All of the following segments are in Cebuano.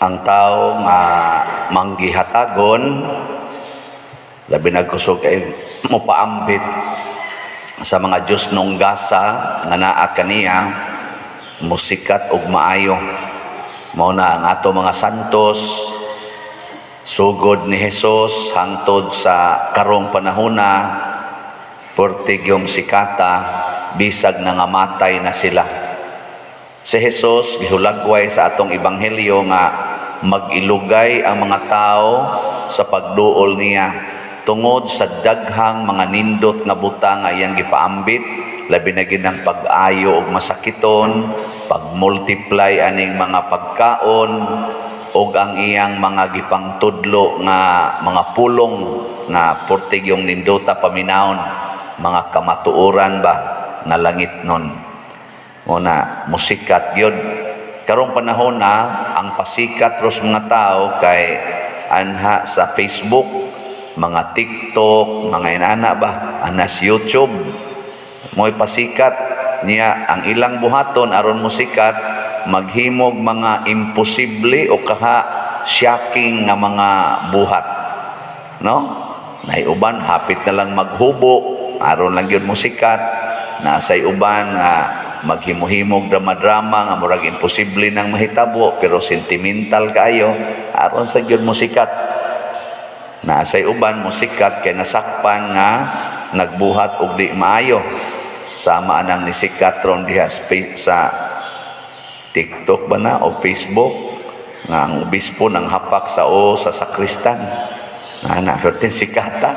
Ang tao nga manggihatagon, labi na kusog kay mopaambit sa mga Diyos nung gasa nga naa kaniya, musikat og maayo. Mao na ang ato mga santos, sugod ni Jesus hangtod sa karong panahona, perti gyung sikata bisag nangamatay na sila. Si Jesus gihulagway sa atong ebanghelyo nga mag-ilugay ang mga tao sa pagduol niya tungod sa daghang mga nindot nga butang nga iyang gipaambit, labi na gid ang pag-ayo og masakiton, pag-multiply aning mga pagkaon, ug ang iyang mga gipangtudlo nga mga pulong nga perti gyung nindota paminawon, mga kamatuoran ba nga langit nun. Mao na musikat gyud. Karong panahon na ang pasikat ros mga tao kay anha sa Facebook, mga TikTok, mga inana ba, anas YouTube. Mo'y pasikat niya. Ang ilang buhaton aron musikat, maghimog mga imposible o kaha shocking nga mga buhat. No? Nay uban hapit na lang maghubo aron lang gyud musikat. Nasay uban nga maghimo-himog drama-drama nga murag imposible nang mahitabo pero sentimental kaayo aron sa gyud musikat. Nasay uban musikat kay nasakpan nga nagbuhat og di maayo, sama anang nisikat ron diha sa TikTok ba na o Facebook nga ang obispo nang hapak sa o sa sakristan na na pertin sikata,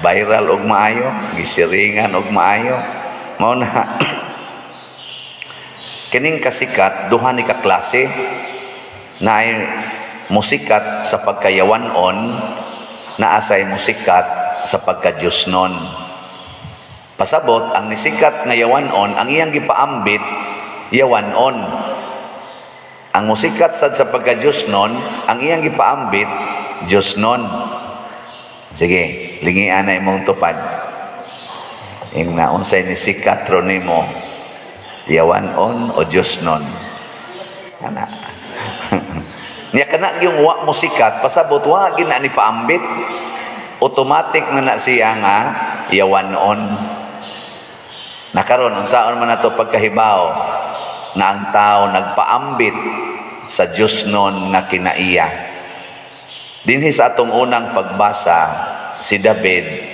viral og maayo, gisiringan og maayo. Mao na kining kasikat, duha ni ka klase na ay musikat sa pagkayawanon, naasay musikat sa pagka-Diyosnon. Pasabot, ang nisikat nga yawanon, ang iyang gipaambit, yawanon. Ang musikat sad sa pagka-Diyosnon, ang iyang gipaambit, Diyosnon. Sige, lingian na imong tupad. Ing na unsay nisikat ron nimo, yawanon o Diyosnon. Ana. Nya kana yung wa mo sikat, pasabot wa gina ni paambit. Automatic na na siya nga yawanon. Nakaron unsaon man nato pagkahibaw nga ang tao nagpaambit sa Diyosnon nga kinaiya? Dinhi sa atong unang pagbasa, si David,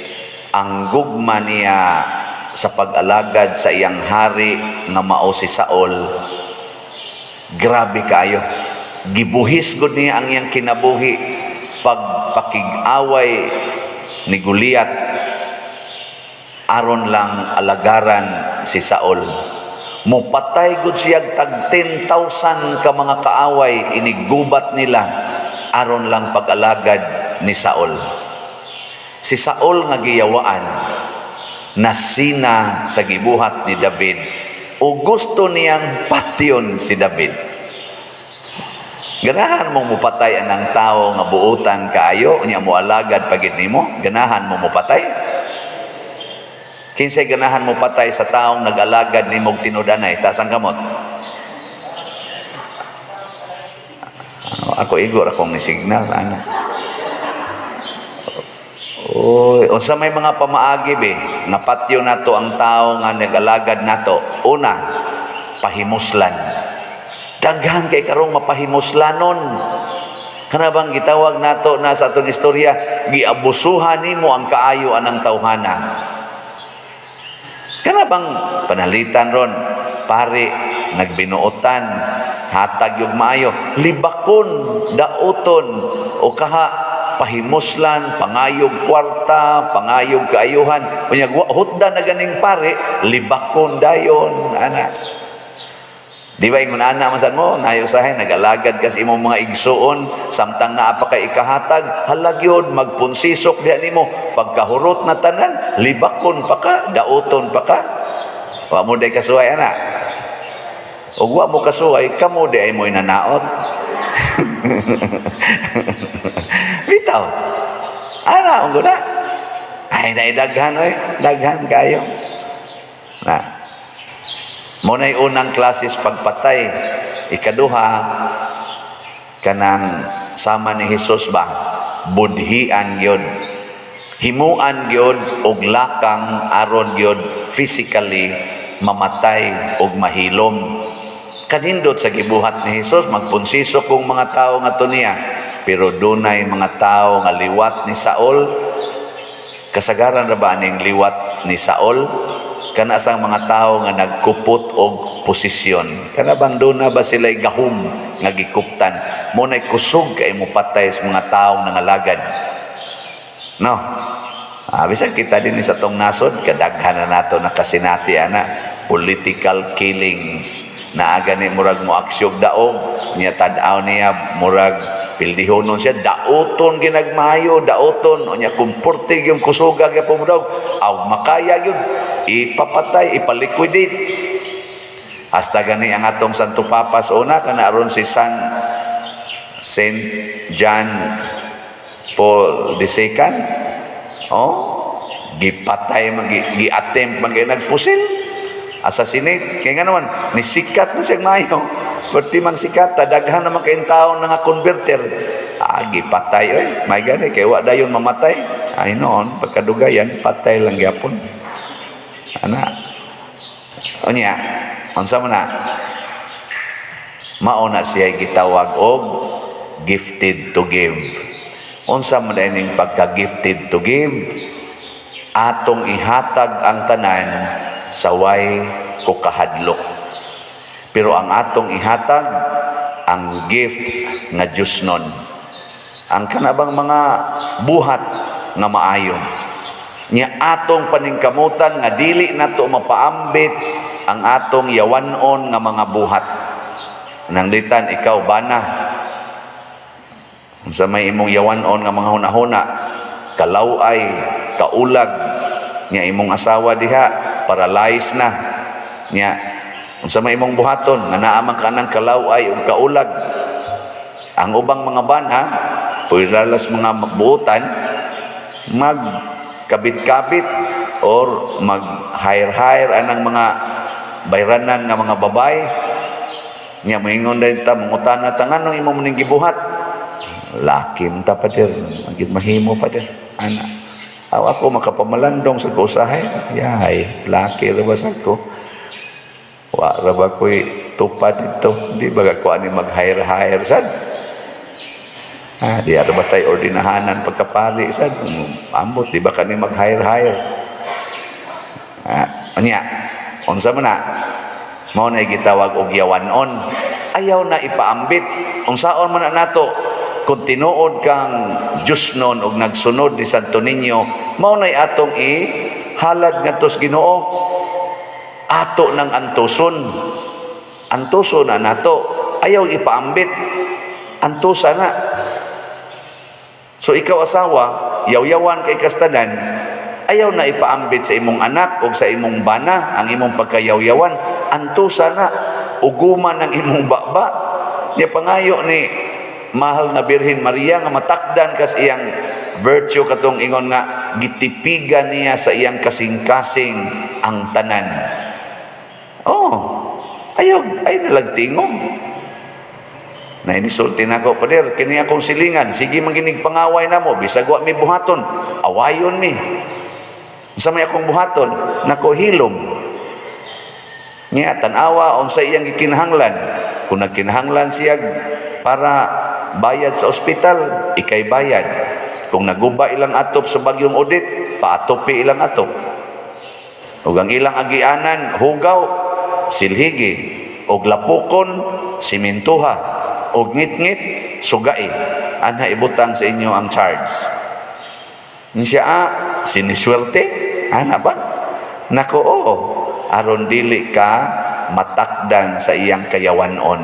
ang gugma niya sa pag-alagad sa iyang hari nga mao si Saul, grabe kaayo. Gibuhis gud niya ang iyang kinabuhi pagpakig-away ni Goliat aron lang alagaran si Saul. Mupatay gud siya tag 10,000 ka mga kaaway iniggubat nila aron lang pag-alagad ni Saul. Si Saul nga giyawaan, nasina sa gibuhat ni David o gusto niyang patyon si David. Ganahan mo mupatay anang tao nga buutan kaayo, unya mo alagad pagid nimo? Ganahan mo mupatay? Kinsay ganahan mo patay sa taong nag-alagad nimog tinud-anay? Taas ang kamot. Ako igor akong ni signal ana. Oy, unsa may mga pamaagi be nga patyo nato ang tao nga nag-alagad nato? Una, pahimuslan. Daghan kay karong mapahimuslanon. Kana bang gitawag nato na sa atong istorya, giabusuhan nimo ang kaayo anang tawhana. Kana bang panalitan ron, pare nagbinuotan, hatag yung maayo, libakon, dauton, o kaha pahimuslan, pangayog kwarta, pangayog kaayuhan. Unya hutda na ganing pare, libakon dayon, ana. Di ba ingon ana man mo, nayo usahay nag-alagad kasi imong mga igsuon samtang naa pa kay ikahatag, halag yun, magpunsisok diha nimo, pagkahurot na tanan, libakon pa ka, dauton pa ka. Wa mo day kasuway ana. Ug wa mo kasuway, kamo di ay mo inanaot. Bitaw. Ana, ang guna. Ay, naidaghan oy, daghan kayo. Na. Mo na'y unang klases pagpatay. Ikaduha, Kanang sama ni Jesus ba, budhian gyud, himuan gyud og lakang aron gyud physically mamatay og mahilom. Kanindot sa gibuhat ni Jesus, magpunsiso kung mga tao nga niya, pero dunay mga tao nga liwat ni Saul. Kasagaran ra ba aning liwat ni Saul? Kana sang mga tao nga nagkupot og posisyon, kana bang duna ba sila gahom nga gikuptan mo nay kusog kay mo patay sa mga tao nangalagad, no? Ah, bisan kita din sa tong nasod, kadaghan na nato nakasinati ana, political killings. Naa gani murag mo aksyog daog niya, tan-aw niya murag pildihonon siya, dauton ginagmayo, dauton unya kumporte yung kusuga gyapon mo daog aw makaya gyud ipapatay, ipaliquidate. Hasta gani ang atong Santo Papa sa una, kana aron si Saint John Paul II, oh, gipatay man, gi-attempt man kay nagpusil, assassinate. Kay nga naman nisikat mo siya maayo, perti mang sikat, daghan naman kayong tao nga converter. Ah, gipatay oy, may gani kay wa dayon mamatay. Ay noon pagkadugayan patay lang gyapon ana. Unya unsa man na mao na siya gitawag og gifted to give. Unsa man ning pagka gifted to give? Atong ihatag ang tanan sa way ko kahadlok, pero ang atong ihatag ang gift nga Diyos nun, ang kanabang mga buhat nga maayo nya atong paningkamutan nga dili nato mapaambit ang atong yawanon nga mga buhat. Nanglitan ikaw bana, unsa may imong yawanon nga mga hunahuna, kalaway, kaulag nya, imong asawa diha paralyzed na nya, unsa may imong buhaton nga naa man ka ng kalaway ug kaulag? Ang ubang mga bana, puwilalas mga buutan, mag kabit-kabit or mag hire-hire anang mga bayranan nga mga babae nya. Moingon din ta, mangutana ta, nganong imo man ning gibuhat? Laki man ta, pader, magid mahimo, pader, ana. Aw ako makapamalandong sa kusahay, yahay, laki ra ba sa ko, wa ra ba ko'y tupad dito, di ba ko ani mag hire hire sad? Ah, di ara ba tay ordinahanan pagkapari sad? Ambot, di ba kani mag hire hire? Ah, unya unsa man na? Mao na gitawag og yawanon. Ayaw na ipaambit. Unsaon man na nato kung tinuod kang Diyosnon og nagsunod ni Santo Niño? Mao nay atong i halad ngadto sa Ginoo, ato nang antuson. Antuson na nato, ayaw ipaambit, antusa na. So ikaw asawa, yaw-yawan kay kastanan, ayaw na ipaambit sa imong anak o sa imong bana ang imong pagkayawyawan. Antusa na, uguman ang imong baba. Nya pangayo ni mahal nga Birhen Maria nga matakdan kas iyang virtue, katong ingon nga gitipigan niya sa iyang kasing-kasing ang tanan. Oh, ayaw, ay nalag tingog. Na inisulti na ako, "Pader, kini akong silingan, sige man ginig pangaway na mo, bisag wa mi buhaton, awayon mi. Sa may akong buhaton, nako hilom." Nya tan-awa unsa iyang gikinahanglan. Kung nagkinahanglan siya para bayad sa ospital, ikay bayad. Kung naguba ilang atop sa bagyong Odette, paatopi ilang atop. Ug ang ilang agianan, hugaw, silhigi. Og lapukon, simintuha. Og ngit-ngit, sugai. Anha ibutang sa inyo ang charge. Ni siya, ah, siniswerte? Ana ba? Nako, oo. Aron dili ka matakdan sa iyang kayawanon.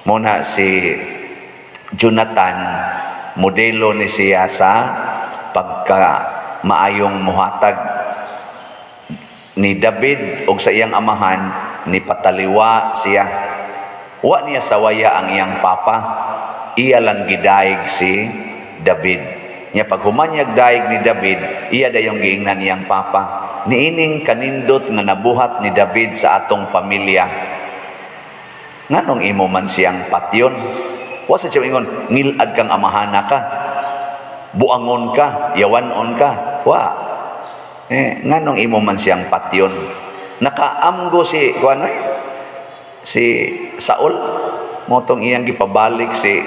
Muna si Jonathan, modelo ni siya sa pagka maayong muhatag ni David og sa iyang amahan ni pataliwa siya. Wa niya sawaya ang iyang papa, iya lang gidaig si David. Nya pag humanyag daig ni David, iya dayong giingnan iyang papa, "Niining kanindot nga nabuhat ni David sa atong pamilya, nganong imo man siyang patyon?" Wa sa siya ingon, "Ngilad kang amahana ka. Buangon ka, yawanon ka." Wa. Eh, nganong imo man siyang patyon? Nakaamgo si kuan eh, si Saul, mao tong iyang gipabalik si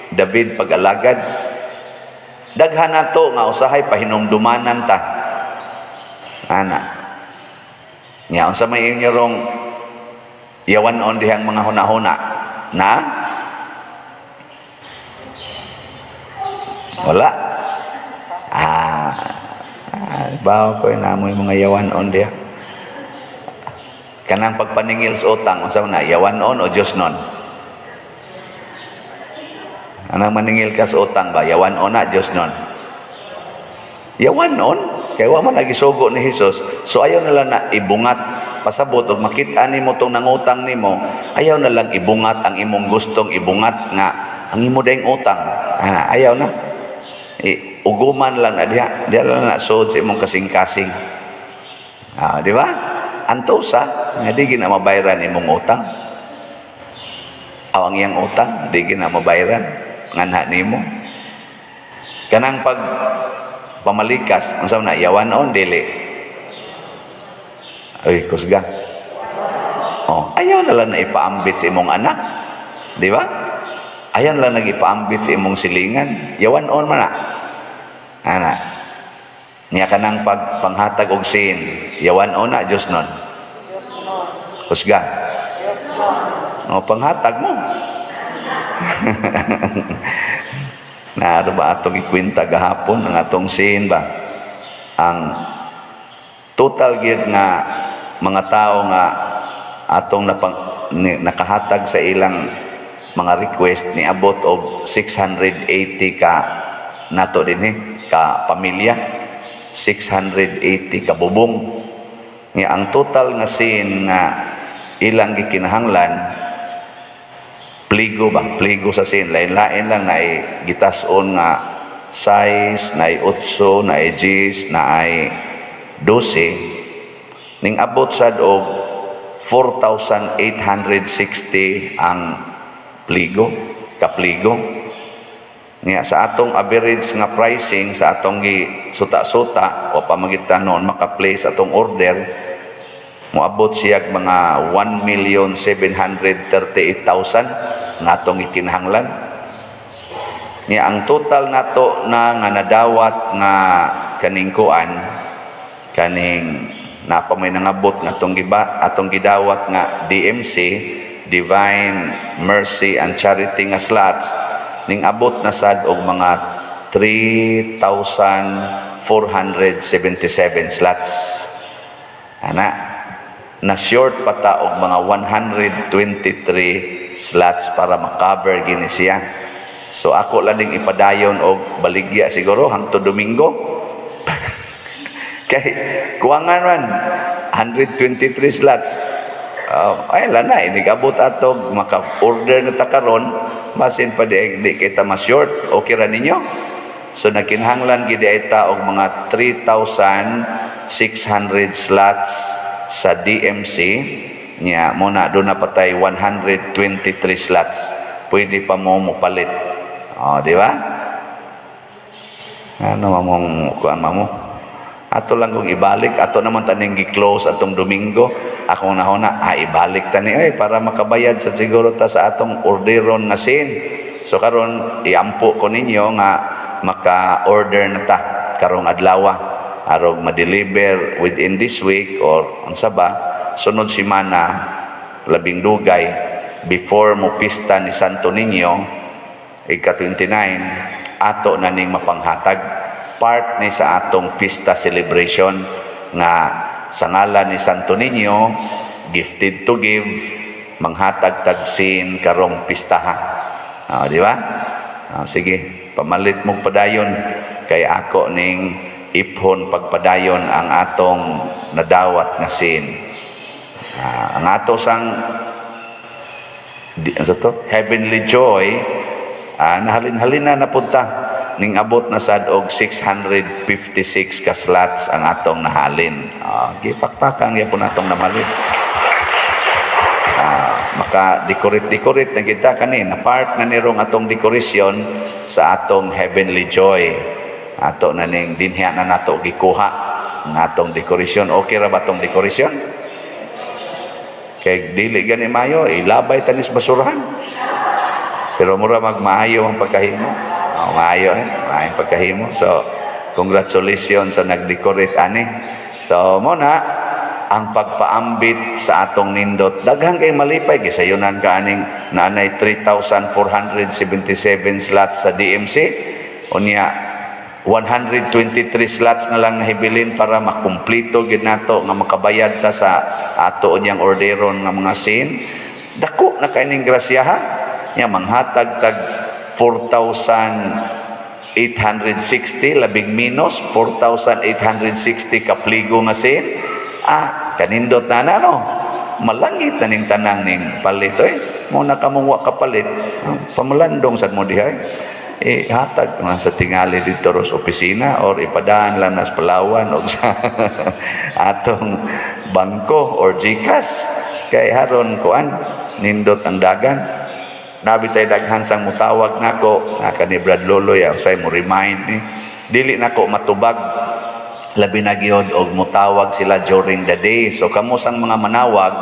David pag-alagad. Daghan nato nga usahay pahinumdumanan ta. Ana. Nya unsa may inyo rong yawan-on dihang mga hunahuna? Na? Wala. Ah, bawo ko namoy mga yawan-on diha. Kanang pagpaningil sa utang, unsa man na, yawan-on o Diyos nun? Anang maningil ka sa utang ba, yawan-on na, Diyos nun? Yawan-on? Kaya wa man nagisugo ni Jesus. So ayaw na lang na ibungat pasabot og makita nimo tong nangutang nimo, ayaw na lang ibungat ang imong gustong ibungat nga ang imo dayong utang. Ah, ayaw na. I, uguman lang na diha. Diha lang na sud sa imong kasing-kasing. Ah, di ba? Antosa nga di gina mabayran imong utang. Aw, ang iyang utang di gina mabayran nganha nimo. Kanang pag pamalikas, unsa man na, yawan on dili? Ay, kusga. Oh, ayaw na lang na ipaambit sa imong anak. Di ba? Ayaw na lang nag-ipaambit sa imong silingan. Yawan on man na. Ana. Niya kanang pag panghatag og sin, yawan on na, Diyos nun? Diyos nun. Kusga. Diyos nun. O, panghatag mo. Naaro ba atong ikwenta gahapon ang atong sin ba? Ang total gyud nga mga tao nga atong napang, ni, nakahatag sa ilang mga request niabot og 680 ka nato dinhi ka pamilya, 680 ka bubong. Nga ang total nga sin nga ilang gikinahanglan, pligo ba, pligo sa sin, lain-lain lang, na gitas-on nga size, na 8, na 10, na 12, ning abot sad og 4,860 ang pligo, kapligo. Nga sa atong average nga pricing sa atong gi suta-suta o pamagitan noon maka-place atong order, moabot siya mga 1,738,000 nga atong gikinahanglan. Nya ang total nato na nga nadawat nga kaning kuan, kaning napa may nangabot nga atong giba, atong gidawat nga DMC, Divine Mercy and Charity nga slots, ning abot na sad og mga 3,477 slots. Ana, na short pa ta og mga 123 slots para ma-cover gini siya. So ako lang ding ipadayon og baligya siguro hangtod Domingo. Kay kuwangan man 123 slots. Ay lang na inigabot atog maka-order na ta karon, basin pa di kita ma-short. Okay ra ninyo? So nagkinahanglan gid ay ta og mga 3,600 slots sa DMC nya mo na doon na patay 123 slots. Pwede pa mo mopalit. Oh, di ba? Ano mamong kuan mamo? Ato lang kung ibalik, ato naman taning gi-close atong Domingo. Akong nahuna, ibalik tani ay para makabayad sa siguro ta sa atong orderon nga sin. So karon iampo ko ninyo nga maka-order na ta karong adlaw arog ma-deliver within this week or unsa ba sunod semana, labing dugay before mo pista ni Santo Niño ika-29, ato na ning mapanghatag. Part ni sa atong pista celebration nga sa ngalan ni Santo Niño, gifted to give, manghatag tag sin karong pistaha. Ah, di ba? Ah, sige, pamalit mo padayon kay ako ning iphon pagpadayon ang atong nadawat nga sin. Ah, ang ato sang di, ano to? Heavenly Joy, nahalin-halin na napunta ning abot na sad og 656 ka slots ang atong nahalin. Gipakpakan gyapon atong namalit. Maka-decorate decorate na kita kani na part na nirong atong decoration sa atong Heavenly Joy. Ato na ning dinhiya na nato gikuha ang atong decoration. Okay ra ba atong decoration? Kay dili gani mayo, ilabay tanis basurahan. Pero mura magmaayo ang pagkahimo. Oh, maayo eh. Maayo ang pagkahimo. So, congratulations sa nag-decorate ani. So, mo na ang pagpaambit sa atong nindot. Daghan kay malipay gisayunan ka aning naanay 3,477 slots sa DMC. Unya 123 slots na lang nahibilin para makumplito gid nato nga makabayad ta sa ato unyang orderon nga mga sin. Dako na kay ning grasya ha. Nya manghatag tag 4,860, labing minus 4,860 ka pligo nga sin. Ah, kanindot na na no. Malangit na ning tanang ning palit eh. Mo na kamong wa kapalit, pamalandong sad mo diha eh. Eh, hatag lang sa tingali dito ros opisina or ipadaan lang nas Palawan o sa atong bangko or GCash kay haron kuan, nindot ang dagan. Nabi tay daghan sang mutawag nako nga kani Brad Loloy usay mo remind ni dili nako matubag, labi na gyud og mutawag sila during the day. So kamo sang mga manawag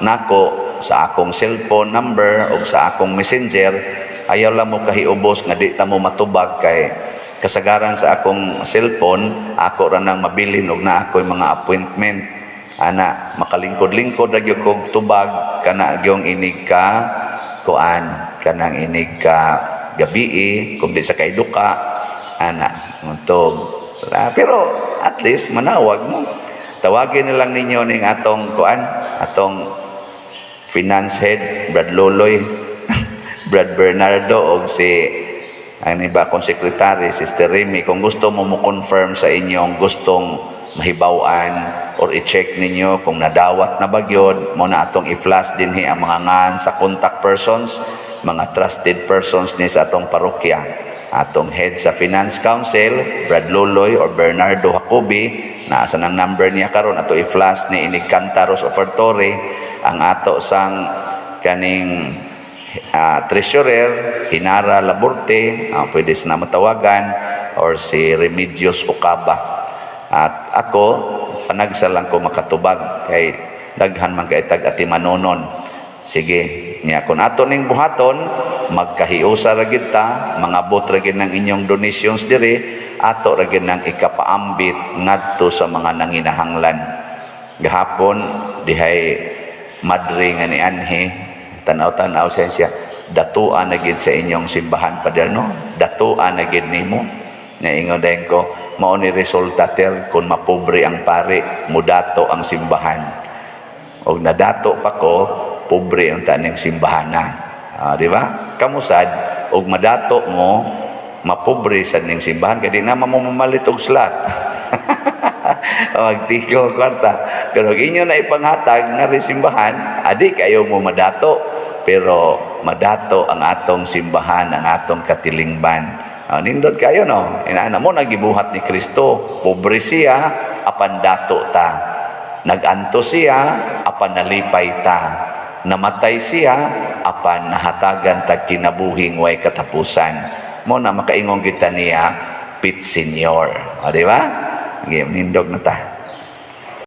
nako sa akong cellphone number o sa akong Messenger, ayaw lang mo kahiubos nga di ta mo matubag kay kasagaran sa akong cellphone, ako ra nang mabilin og naa ako'y mga appointment ana. Makalingkod-lingkod ra gyud kog tubag kana gyung inig ka kuan, kanang inig ka gabii kung di sa kaiduka ana untog. Ah, pero at least manawag mo, tawagin na lang ninyo ning atong kuan, atong finance head, Brad Loloy, Brad Bernardo og si ano ba akong secretary, Sister Remy, kung gusto mo mo confirm sa inyong gustong mahibaw-an or i-check ninyo kung nadawat na ba gyud mo na atong i-flash dinhi ang mga ngan sa contact persons, mga trusted persons ni sa atong parokya. Atong head sa Finance Council, Brad Loloy or Bernardo Jacobi, naa sa nang number niya karon, ato i-flash ni inig Cantaros Offertory. Ang ato sang kaning treasurer, Hinara Laborte, pwede sa matawagan or si Remedios Ocaba. At ako, panagsa lang ko makatubag kay daghan man kay tag atimanunon. Sige, niya kung ato ning buhaton, magkahiusa ra gid ta, mangabot ra gid ng inyong donations diri, ato ra gid nang ikapaambit ngadto sa mga nanginahanglan. Gahapon dihay madre nga ni anhi, tanaw-tanaw siya siya, "Datuan na gid sa inyong simbahan, pader no, datuan na gid nimo." Naingon dayon ko, "Mao ni resulta ter kung mapobre ang pare, mudato ang simbahan." Og nadato pa ko, pobre ang taning simbahan na. Ah, di ba? Kamusad, og madato mo, mapobre sa ning simbahan kay di na mamamalit og slot. Magtigo kwarta. Pero kung inyo na ipanghatag nga rin simbahan, adi kayo mo madato. Pero madato ang atong simbahan, ang atong katilingban. Ah, nindot kayo no. Inaana mo nagibuhat ni Kristo. Pobre siya, apan dato ta. Naganto siya, apan nalipay ta. Namatay siya, apan nahatagan ta kinabuhing way katapusan. Mo na makaingon kita niya, pit senior. O, di ba? Sige, nindog na ta.